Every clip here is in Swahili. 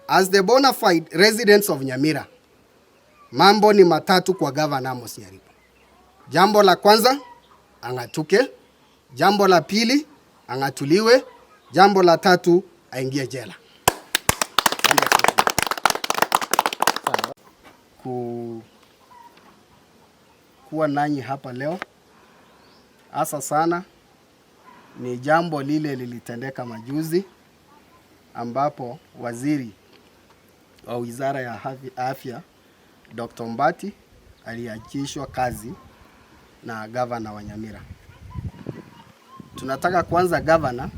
As the bona fide residents of Nyamira, mambo ni matatu kwa Governor Amos Nyaribo. Jambo la kwanza, ang'atuke. Jambo la pili, ang'atuliwe. Jambo la tatu, aingie jela. Kuwa nanyi hapa leo hasa sana ni jambo lile lilitendeka majuzi ambapo waziri wa Wizara ya Afya Dr. Ombati aliachishwa kazi na gavana wa Nyamira. Tunataka kwanza gavana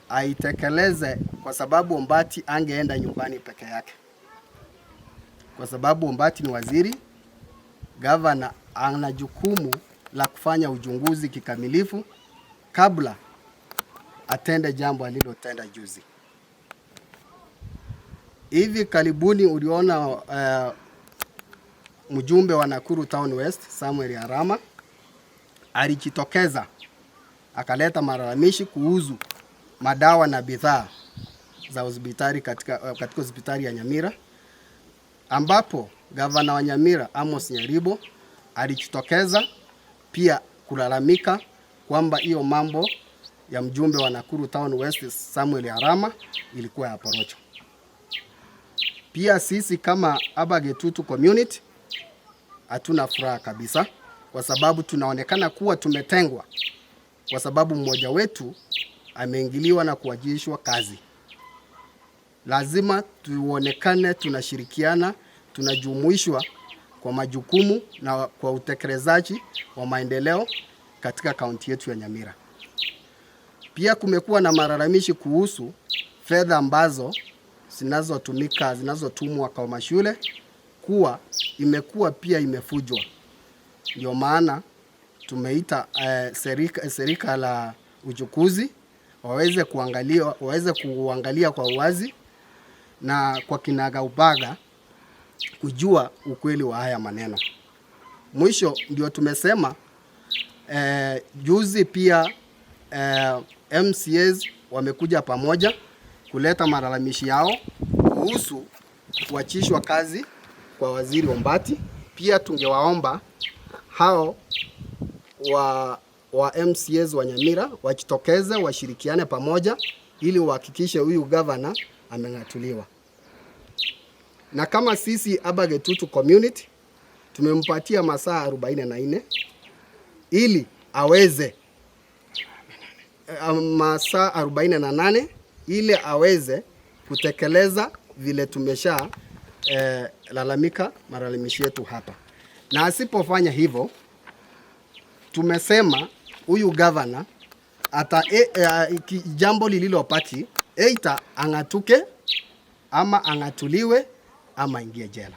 aitekeleze, kwa sababu Ombati angeenda nyumbani peke yake, kwa sababu Ombati ni waziri. Gavana ana jukumu la kufanya uchunguzi kikamilifu kabla atende jambo alilotenda juzi. Hivi karibuni uliona mjumbe wa Nakuru Town West Samuel Arama alijitokeza akaleta malalamishi kuhusu madawa na bidhaa za hospitali katika hospitali ya Nyamira, ambapo gavana wa Nyamira Amos Nyaribo alijitokeza pia kulalamika kwamba hiyo mambo ya mjumbe wa Nakuru Town West Samuel Arama ilikuwa ya porojo. Pia sisi kama Abagetutu community hatuna furaha kabisa, kwa sababu tunaonekana kuwa tumetengwa, kwa sababu mmoja wetu ameingiliwa na kuajishwa kazi. Lazima tuonekane tunashirikiana, tunajumuishwa kwa majukumu na kwa utekelezaji wa maendeleo katika kaunti yetu ya Nyamira. Pia kumekuwa na malalamishi kuhusu fedha ambazo zinazotumika zinazotumwa kwa mashule kuwa imekuwa pia imefujwa. Ndio maana tumeita serika la uchukuzi waweze kuangalia kwa uwazi na kwa kinagaubaga kujua ukweli wa haya maneno. Mwisho ndio tumesema juzi pia MCAs wamekuja pamoja kuleta malalamishi yao kuhusu kuachishwa kazi kwa waziri Ombati. Pia tungewaomba hao wa MCAs wa Nyamira wajitokeze, washirikiane pamoja ili wahakikishe huyu governor ameng'atuliwa. Na kama sisi Abagetutu community tumempatia masaa 44 ili aweze masaa 48 ili aweze kutekeleza vile tumesha lalamika malalamishi yetu hapa, na asipofanya hivyo, tumesema huyu governor ata jambo lililopaki either ang'atuke ama ang'atuliwe ama ingie jela.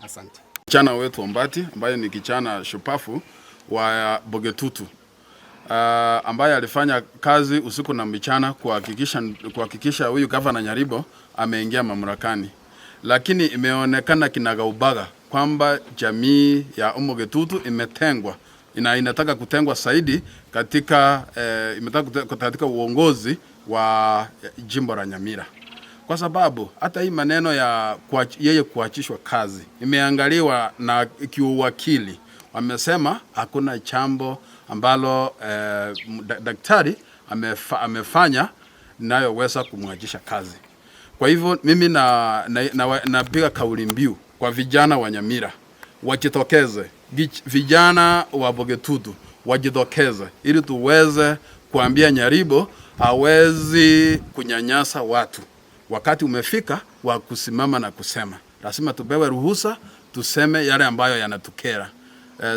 Asante. Kijana wetu Ombati ambaye ni kijana shupafu wa Bogetutu ambaye alifanya kazi usiku na mchana kuhakikisha huyu gavana Nyaribo ameingia mamlakani, lakini imeonekana kinagaubaga kwamba jamii ya Omogetutu imetengwa na inataka kutengwa zaidi katika imetaka katika uongozi wa jimbo la Nyamira, kwa sababu hata hii maneno ya yeye kuachishwa kazi imeangaliwa na kiuwakili, wamesema hakuna chambo ambalo daktari amefanya inayoweza kumwachisha kazi. Kwa hivyo mimi napiga kauli mbiu kwa vijana wa Nyamira wajitokeze, vijana wa Bogetutu wajitokeze ili tuweze kuambia Nyaribo hawezi kunyanyasa watu. Wakati umefika wa kusimama na kusema, lazima tupewe ruhusa tuseme yale ambayo yanatukera.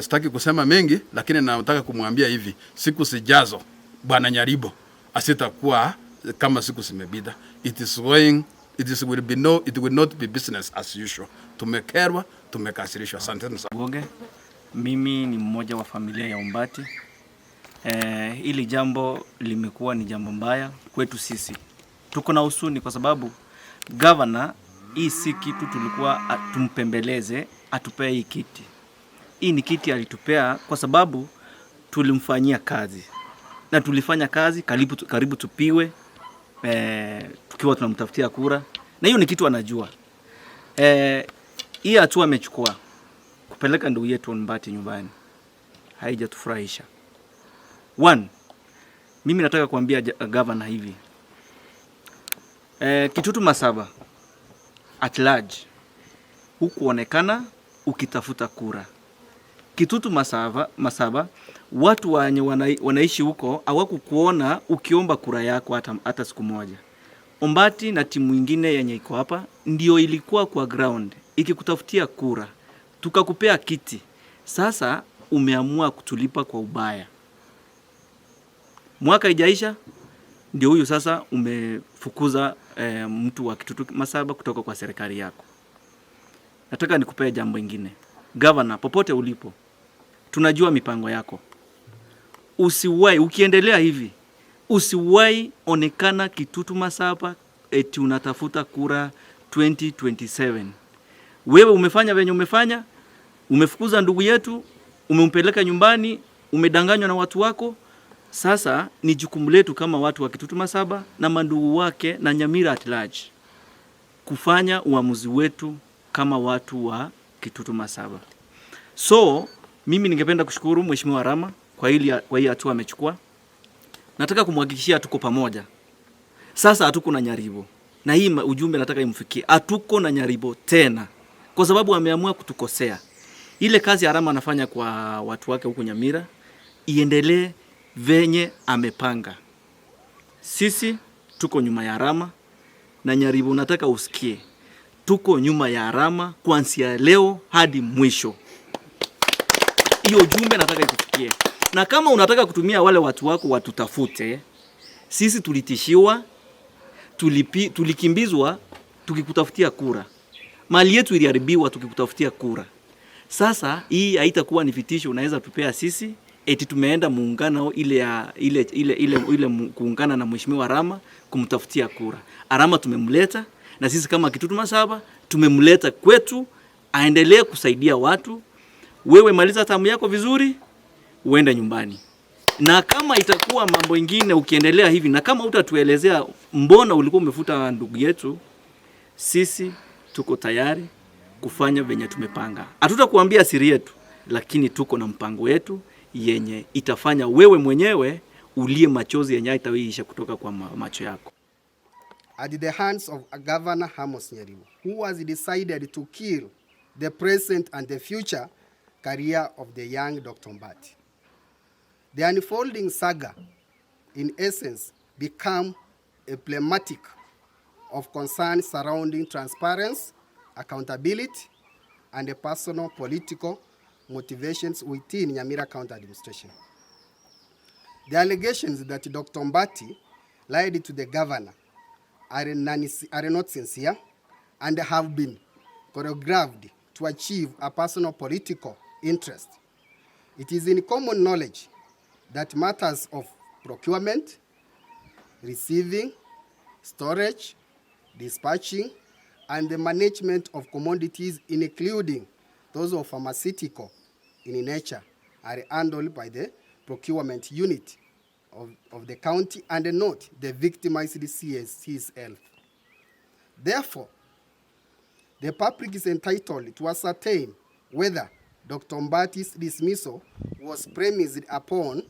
Sitaki kusema mengi, lakini nataka kumwambia hivi, siku sijazo Bwana Nyaribo asitakuwa kama siku zimepita. It is going, it is will be no, it will not be business as usual. Tumekerwa, tumekasirishwa. Asante sana. Goge, mimi ni mmoja wa familia ya Ombati. Hili jambo limekuwa ni jambo mbaya kwetu sisi. Tuko na husuni kwa sababu governor, hii si kitu tulikuwa tumpembeleze atupee hii kiti. Hii ni kiti alitupea kwa sababu tulimfanyia kazi na tulifanya kazi karibu tupiwe tukiwa tunamtafutia kura. Na hiyo ni kitu anajua. Hii hatua amechukua kupeleka ndugu yetu Ombati nyumbani haijatufurahisha. One, mimi nataka kuambia governor hivi. Kitutu Masaba at large hukuonekana ukitafuta kura. Kitutu Masaba watu wenye wanaishi huko hawakukuona ukiomba kura yako hata siku moja. Ombati na timu ingine yenye iko hapa ndio ilikuwa kwa ground ikikutafutia kura, tukakupea kiti. Sasa umeamua kutulipa kwa ubaya. Mwaka ijaisha ndio huyu sasa umefukuza mtu wa Kitutu Masaba kutoka kwa serikali yako. Nataka nikupee jambo ingine. Governor, popote ulipo, tunajua mipango yako. Usiwahi, ukiendelea hivi, usiwahi onekana Kitutu Masaba eti unatafuta kura 2027. Wewe umefanya venye umefanya, umefukuza ndugu yetu, umempeleka nyumbani, umedanganywa na watu wako. Sasa ni jukumu letu kama watu wa Kitutu Masaba na mandugu wake na Nyamira at large kufanya uamuzi wetu kama watu wa Kitutu Masaba. So mimi ningependa kushukuru Mheshimiwa Arama kwa hii hatua amechukua. Nataka kumhakikishia tuko pamoja. Sasa hatuko na Nyaribo. Na hii ujumbe nataka imfikie. Hatuko na Nyaribo tena. Kwa sababu ameamua kutukosea. Ile kazi Arama anafanya kwa watu wake huku Nyamira iendelee venye amepanga. Sisi tuko nyuma ya Arama na Nyaribo nataka usikie. Tuko nyuma ya Arama kuanzia leo hadi mwisho. Hiyo ujumbe nataka ikufikie. Na kama unataka kutumia wale watu wako watutafute, sisi tulitishiwa, tulikimbizwa tukikutafutia kura. Mali yetu iliharibiwa tukikutafutia kura. Sasa hii haitakuwa ni vitisho unaweza tupea sisi eti tumeenda muungano ile ya ile ile ile ile kuungana na Mheshimiwa Arama kumtafutia kura. Arama tumemleta na sisi kama Kitutu Masaba tumemleta kwetu aendelee kusaidia watu. Wewe maliza tamu yako vizuri, uende nyumbani. Na kama itakuwa mambo ingine ukiendelea hivi, na kama utatuelezea mbona ulikuwa umefuta ndugu yetu, sisi tuko tayari kufanya venye tumepanga. Hatutakuambia siri yetu, lakini tuko na mpango wetu yenye itafanya wewe mwenyewe ulie machozi yenye haitaisha kutoka kwa macho yako. At the hands of Governor Amos Nyaribo, who has decided to kill the present and the future career of the young Dr. Ombati. The unfolding saga, in essence, become emblematic of concerns surrounding transparency, accountability, and the personal political motivations within Nyamira County Administration. The allegations that Dr. Ombati lied to the governor are not sincere and have been choreographed to achieve a personal political interest. It is in common knowledge that matters of procurement, receiving, storage, dispatching, and the management of commodities, including those of pharmaceutical in nature, are handled by the procurement unit of the county and not the victimized CSC's health. Therefore, the public is entitled to ascertain whether Dr. Ombati's dismissal was premised upon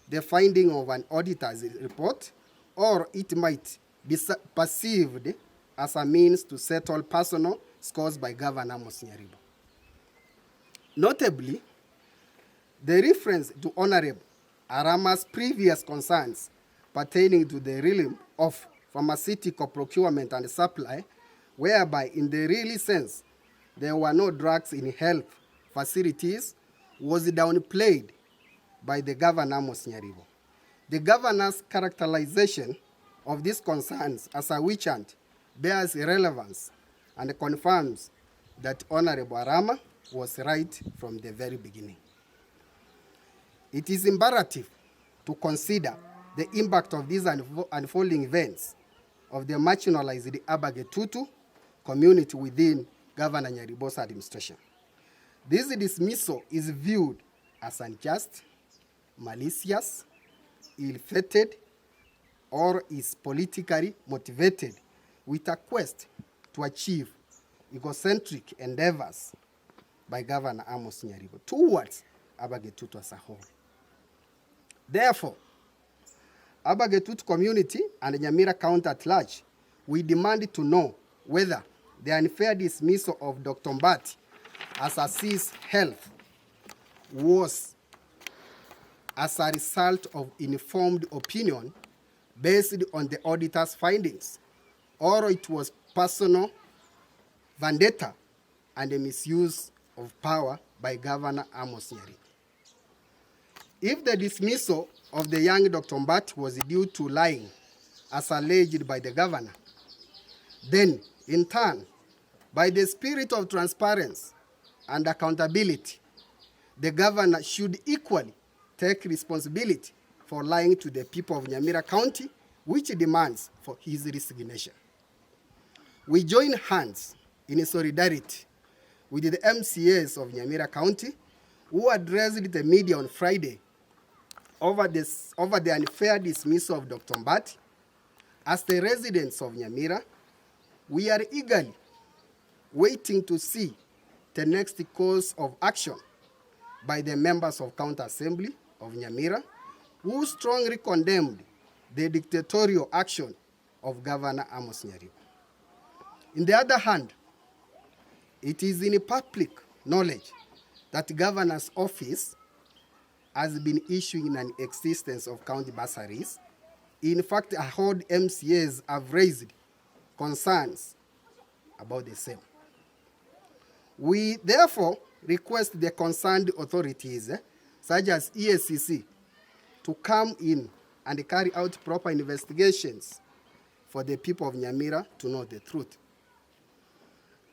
the finding of an auditor's report, or it might be perceived as a means to settle personal scores by Governor Amos Nyaribo. Notably, the reference to Honorable Arama's previous concerns pertaining to the realm of pharmaceutical procurement and supply, whereby in the real sense there were no drugs in health facilities, was downplayed by the Governor Amos Nyaribo. The governor's characterization of these concerns as a witch hunt bears relevance and confirms that Honorable Arama was right from the very beginning. It is imperative to consider the impact of these unfolding events of the marginalized Abagetutu community within Governor Nyaribo's administration. This dismissal is viewed as unjust, malicious, ill-fated, or is politically motivated with a quest to achieve egocentric endeavors by Governor Amos Nyaribo towards Abagetutu as a whole. Therefore, Abagetutu community and Nyamira County at large, we demand to know whether the unfair dismissal of Dr. Ombati as a CS Health was as a result of informed opinion based on the auditor's findings, or it was personal vendetta and a misuse of power by Governor Amos Nyaribo. If the dismissal of the young Dr. Ombati was due to lying, as alleged by the governor, then, in turn, by the spirit of transparency and accountability, the governor should equally take responsibility for lying to the people of Nyamira County, which demands for his resignation. We join hands in solidarity with the MCAs of Nyamira County, who addressed the media on Friday over the unfair dismissal of Dr. Ombati. As the residents of Nyamira, we are eagerly waiting to see the next course of action by the members of County Assembly of Nyamira, who strongly condemned the dictatorial action of Governor Amos Nyaribo. In the other hand, it is in public knowledge that governor's office has been issuing an existence of county bursaries. In fact, a whole MCAs have raised concerns about the same. We therefore request the concerned authorities, such as EACC, to come in and carry out proper investigations for the people of Nyamira to know the truth.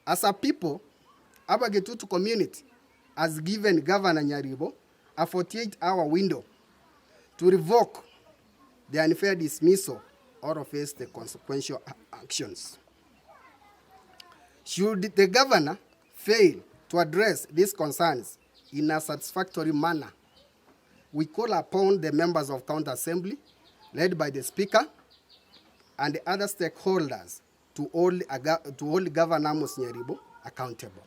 As a people, Abagetutu community has given Governor Nyaribo a 48-hour window to revoke the unfair dismissal or face the consequential actions. Should the governor fail to address these concerns in a satisfactory manner, we call upon the members of County Assembly, led by the Speaker and the other stakeholders, to hold Governor Amos Nyaribo accountable.